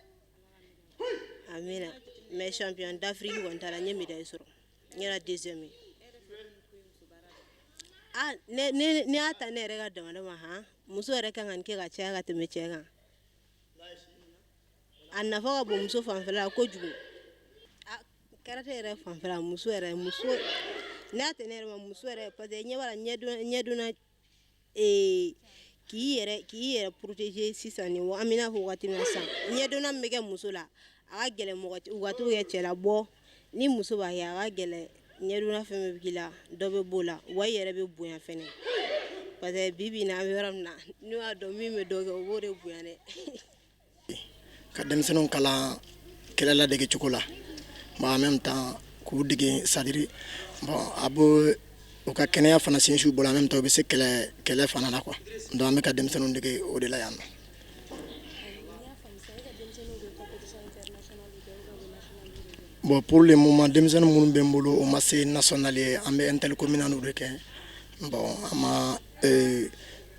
Amina. Mais champion d'Afrique kɔni ta la, n ye médaille sɔrɔ, n kɛra deuxième ye. Ah, ne ne ne y'a ta ne yɛrɛ ka damada ma han, muso yɛrɛ kan ka nin kɛ ka caya ka tɛmɛ cɛ kan. A nafa ka bon muso fanfɛla la kojugu. A karate yɛrɛ fanfɛla, muso yɛrɛ, muso ne y'a tɛ ne yɛrɛ ma, muso yɛrɛ, parce que ɲɛ b'a la, ɲɛdonna k'i yɛrɛ protéger sisan nin an bɛ n'a fɔ waati min na sisan, ɲɛdonna min bɛ kɛ muso la, a ka gɛlɛn mɔgɔ u ka t'o kɛ cɛ la. Bɔ ni muso b'a kɛ, a ka gɛlɛn, ɲɛdonna fɛn bɛɛ bɛ k'i la, dɔ bɛ b'o la, wa i yɛrɛ bɛ bonya fɛnɛ, parce que bi bi in na, an bɛ yɔrɔ min na, n'u y'a dɔn min bɛ dɔ kɛ, o b'o de bonya dɛ. Ka denmisɛnninw kalan kɛlɛ ladege cogo la, bon, en même temps k'u dege, c'est à dire, bon, a b'o u ka kɛnɛya fana sinsin u bolo, en même temps u bɛ se kɛlɛ kɛlɛ fana na quoi. Donc an bɛ ka denmisɛnninw dege o de la yan nɔ. Bon, pour le moment, denmisɛnnin minnu bɛ n bolo, o ma se national ye, an bɛ intercommunal de kɛ. Bon, an ma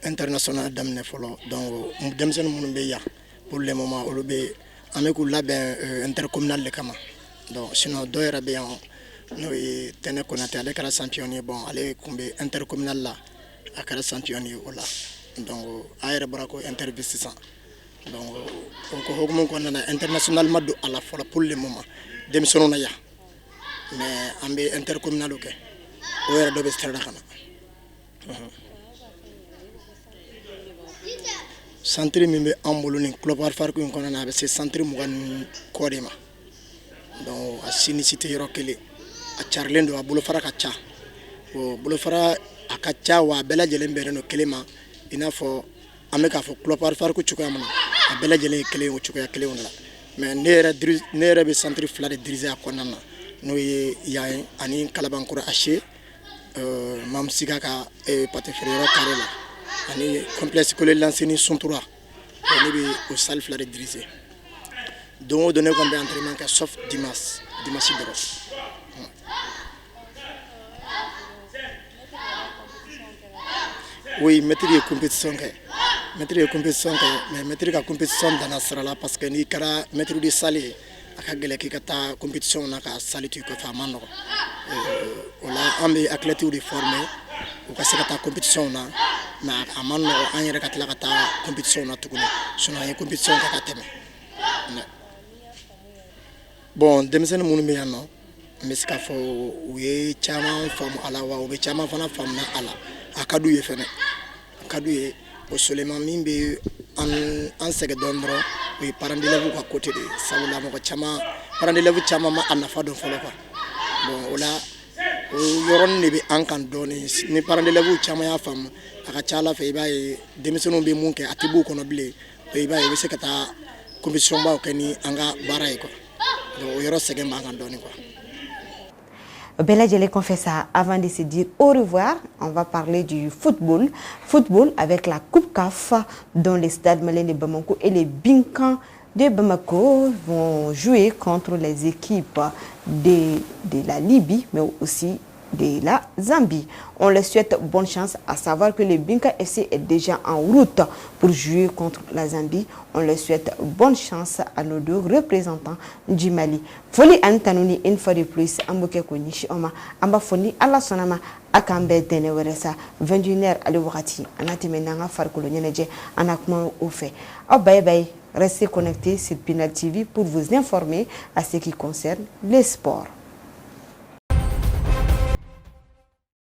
international daminɛ fɔlɔ. Donc denmisɛnnin minnu bɛ yan pour le moment, olu bɛ, an bɛ k'u labɛn intercommunal de kama. Donc sinon, dɔw yɛrɛ bɛ yan, n'o ye Tɛnɛ Konatɛ, ale kɛra champion ye. Bon, ale tun bɛ intercommunal la, a kɛra champion ye o la. Donc a yɛrɛ bɔra ko interview sisan. Donc o ko hukumu kɔnɔna na, international ma don a la fɔlɔ pour le moment denmisɛnninw na yan, mais an bɛ intercommunal kɛ, o yɛrɛ dɔ bɛ sira la ka na. Centre min bɛ an bolo nin club Fariko in kɔnɔna na, a bɛ se centre 20 ni kɔ de ma. Donc a si ni si tɛ yɔrɔ kelen, a carilen don, a bolofara ka ca. O bolofara a ka ca, wa a bɛɛ lajɛlen bɛnnen don kelen ma, i n'a fɔ an bɛ k'a fɔ club Fariko cogoya min na, a bɛɛ lajɛlen ye kelen ye o cogoya kelenw de la. Mais ne yɛrɛ bɛ centre 2 de diriger a kɔnɔna na. N'o ye yan ye ani Kalabankɔrɔ H Mamusiga ka pâté feereyɔrɔ carré la, ani complexe scolaire Lansini Suntura. Ne bɛ o salle fila de diriger. Don o don ne kɔni bɛ entraînement kɛ, sauf dimanche, dimanche dɔrɔn. Oui, maître ye compétition kɛ, maître ye compétition kɛ, mais maître ka compétition danna sira la, parce que n'i kɛra maître de salle ye, a ka gɛlɛn k'i ka taa compétition na ka salle to i kɔfɛ, a ma nɔgɔn. O la an bɛ athlètes de former u ka se ka taa compétition na, mais a ma nɔgɔn an yɛrɛ ka tila ka taa compétition na tuguni. Sinon an ye compétition kɛ ka tɛmɛ. Bon, denmisɛnnin minnu bɛ yan nɔ, n bɛ se k'a fɔ u ye caman faamu a la, wa u bɛ caman fana faamuya a la. A ka d'u ye fɛnɛ, a ka d'u ye. O seulement min bɛ an sɛgɛn dɔɔnin dɔrɔn, o ye parents d'élèves ka côté de ye, sabula mɔgɔ caman, parents d'élèves caman ma a nafa dɔn fɔlɔ quoi. Bon, o la o yɔrɔnin de bɛ an kan dɔɔnin. Ni parents d'élèves caman y'a faamu, a ka ca ala fɛ, i b'a ye denmisɛnninw bɛ mun kɛ, a tɛ b'u kɔnɔ bilen. I b'a ye u bɛ se ka taa compétition baw kɛ ni an ka baara ye quoi. Donc o yɔrɔ sɛgɛn b'an kan dɔɔnin quoi. Bɛɛ lajɛlen kɔfɛ sa, avant de se dire au revoir, on va parler du football. Football avec la Coupe CAF, dont les Stades maliens de Bamako et les Binkan de Bamako vont jouer contre les équipes de la Libye, mais aussi de la Zambie. On leur souhaite bonne chance, à savoir que le Binka FC est déjà en route pour jouer contre la Zambie. On leur souhaite bonne chance à nos deux représentants du Mali. Foli ani tanuni, une fois de plus, an b'o kɛ k'o ɲɛsin aw ma. An b'a fɔ ni Ala sɔnna ma, a k'an bɛn tɛnɛ wɛrɛ sa, 21h ale wagati, an n'a tɛmɛ n'an ka farikolo ɲɛnajɛ, an n'a kuma o fɛ. Aw bye bye, restez connectés sur Pinal TV pour vous informer à ce qui concerne les sports.